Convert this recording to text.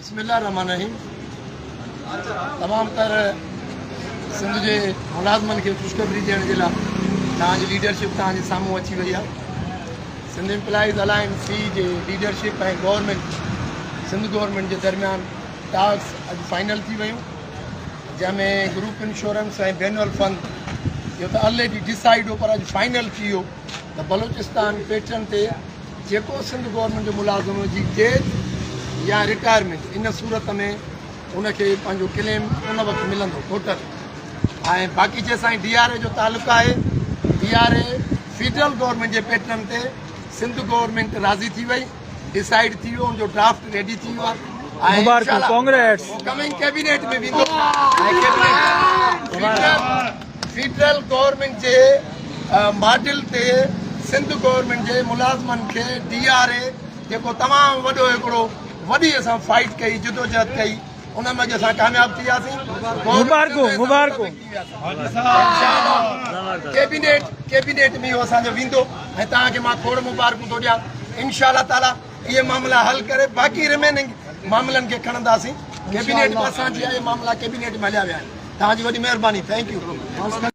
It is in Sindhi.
بسم الله الرحمن الرحيم تمام تر سنڌ جي ملازمن کي خوشخبري ڏيڻ جي لاء توهان جي ليڊرشپ توهان جي سامهون اچي وئي آهي. سنڌ امپلائيز الائنس سي جي ليڊرشپ ۽ گورنمينٽ سنڌ گورنمينٽ جي درميان ٽاڪس اڄ فائنل ٿي ويون، جنهن ۾ گروپ انشورنس ۽ بينول فند اهو ته الريڊي ڊسائيڊ هو پر اڄ فائنل ٿي ويو ته بلوچستان پيٽرن تي جيڪو سنڌ گورنمينٽ جو ملازم جي ڊيٿ يا رٽائرمينٽ ان صورت ۾ ان کي پنهنجو ڪليم ان وقت ملندو ٽوٽل ۽ باقي جيسائين ڊي آر اي جو تعلق آهي D R A federal government جي پيٽرن تي سنڌ گورنمينٽ راضي ٿي وئي، ڊسائيڊ ٿي ويو، ان جو ڊرافٽ ريڊي ٿي ويو آهي ۽ مبارڪون ڪانگريٽس ڪمنگ ڪيبينيٽ ۾ ويندو ۽ ڪيبينيٽ فيڊرل گورنمينٽ جي ماڊل تي سنڌ گورنمينٽ جي ملازمن کي ڊي آر اي جيڪو تمام وڏو هڪڙو وڏي اسان فائيٽ ڪئي جدوجهد ڪئي ان ۾ اڄ اسان ڪامياب ٿي وياسين. مبارڪون مبارڪون. ڪيبينيٽ ڪيبينيٽ ۾ اهو اسان جو ويندو ۽ توهان کي مان کوڙ مبارڪون ٿو ڏيان انشاء الله تعالي اهي معاملا حل ڪري باقي ريميننگ معاملن کي کڻنداسين. ڪيبينيٽ به اسان جي اهي معاملا ڪيبينيٽ ۾ هليا ويا آهن. توهان جي وڏي مهرباني thank you.